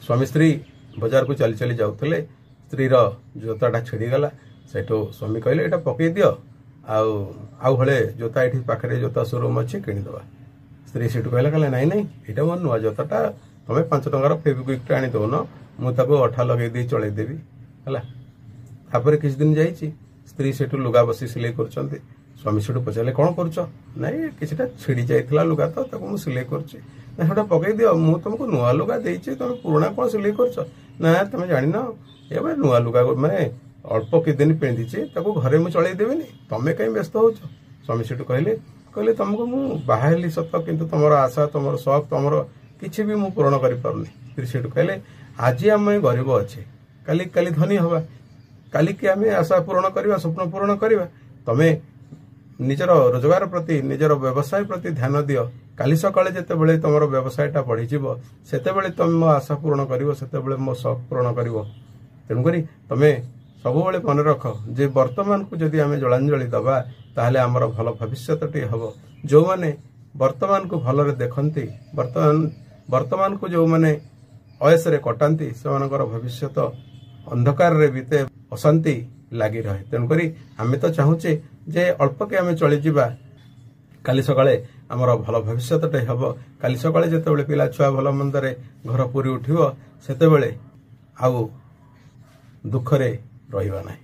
ସ୍ୱାମୀ ସ୍ତ୍ରୀ ବଜାରକୁ ଚାଲି ଚାଲି ଯାଉଥିଲେ, ସ୍ତ୍ରୀର ଜୋତାଟା ଛିଡ଼ିଗଲା। ସେଠୁ ସ୍ୱାମୀ କହିଲେ ଏଇଟା ପକେଇ ଦିଅ, ଆଉ ହଳେ ଜୋତା ଏଠି ପାଖରେ ଜୋତା ସୋରୁମ୍ ଅଛି କିଣିଦେବା। ସ୍ତ୍ରୀ ସେଠୁ କହିଲା, କହିଲା ନାଇଁ ନାଇଁ ଏଇଟା ମୋ ନୂଆ ଜୋତାଟା, ତମେ 5 ଟଙ୍କାର ଫେବିକ୍ୱିକ୍ଟା ଆଣି ଦଉନ, ମୁଁ ତାକୁ ଅଠା ଲଗେଇ ଦେଇ ଚଳେଇଦେବି। ହେଲା, ତାପରେ କିଛି ଦିନ ଯାଇଛି, ସ୍ତ୍ରୀ ସେଠୁ ଲୁଗା ବସି ସିଲେଇ କରୁଛନ୍ତି। ସ୍ୱାମୀ ସେଠୁ ପଚାରିଲେ କ'ଣ କରୁଛ? ନାଇଁ କିଛିଟା ଛିଡ଼ି ଯାଇଥିଲା ଲୁଗା ତ, ତାକୁ ମୁଁ ସିଲେଇ କରୁଛି। ନା ସେଟା ପକେଇ ଦିଅ, ମୁଁ ତମକୁ ନୂଆ ଲୁଗା ଦେଇଛି, ତମେ ପୁରୁଣା କ'ଣ ସିଲେଇ କରୁଛ? ନା ତମେ ଜାଣିନ, ଏବେ ନୂଆ ଲୁଗା ମାନେ ଅଳ୍ପ କିଛି ଦିନ ପିନ୍ଧିଛି, ତାକୁ ଘରେ ମୁଁ ଚଳେଇ ଦେବିନି, ତମେ କାହିଁ ବ୍ୟସ୍ତ ହଉଛ? ସ୍ୱାମୀ ସେଠୁ କହିଲେ ତମକୁ ମୁଁ ବାହା ହେଲି ସତ, କିନ୍ତୁ ତମର ଆଶା, ତମର ସକ୍, ତମର କିଛି ବି ମୁଁ ପୂରଣ କରିପାରୁନି। ସ୍ତ୍ରୀ ସେଠୁ କହିଲେ ଆଜି ଆମେ ଗରିବ ଅଛେ, କାଲି କାଲି ଧନୀ ହବା, କାଲିକି ଆମେ ଆଶା ପୂରଣ କରିବା, ସ୍ୱପ୍ନ ପୂରଣ କରିବା। ତମେ ନିଜର ରୋଜଗାର ପ୍ରତି, ନିଜର ବ୍ୟବସାୟ ପ୍ରତି ଧ୍ୟାନ ଦିଅ। କାଲି ସକାଳେ ଯେତେବେଳେ ତମର ବ୍ୟବସାୟଟା ବଢ଼ିଯିବ, ସେତେବେଳେ ତମେ ମୋ ଆଶା ପୂରଣ କରିବ, ସେତେବେଳେ ମୋ ସକ୍ ପୂରଣ କରିବ। ତେଣୁକରି ତମେ ସବୁବେଳେ ମନେ ରଖ ଯେ ବର୍ତ୍ତମାନକୁ ଯଦି ଆମେ ଜଳାଞ୍ଜଳି ଦେବା, ତାହେଲେ ଆମର ଭଲ ଭବିଷ୍ୟତଟିଏ ହେବ। ଯେଉଁମାନେ ବର୍ତ୍ତମାନକୁ ଭଲରେ ଦେଖନ୍ତି, ବର୍ତ୍ତମାନକୁ ଯେଉଁମାନେ ଅୟସରେ କଟାନ୍ତି, ସେମାନଙ୍କର ଭବିଷ୍ୟତ ଅନ୍ଧକାରରେ ବିତେ, ଅଶାନ୍ତି ଲାଗି ରହେ। ତେଣୁକରି ଆମେ ତ ଚାହୁଁଛେ ଯେ ଅଳ୍ପକେ ଆମେ ଚଳିଯିବା, କାଲି ସକାଳେ ଆମର ଭଲ ଭବିଷ୍ୟତଟେ ହେବ। କାଲି ସକାଳେ ଯେତେବେଳେ ପିଲା ଛୁଆ ଭଲ ମନ୍ଦରେ ଘର ପୁରି ଉଠିବ, ସେତେବେଳେ ଆଉ ଦୁଃଖରେ ରହିବା ନାହିଁ।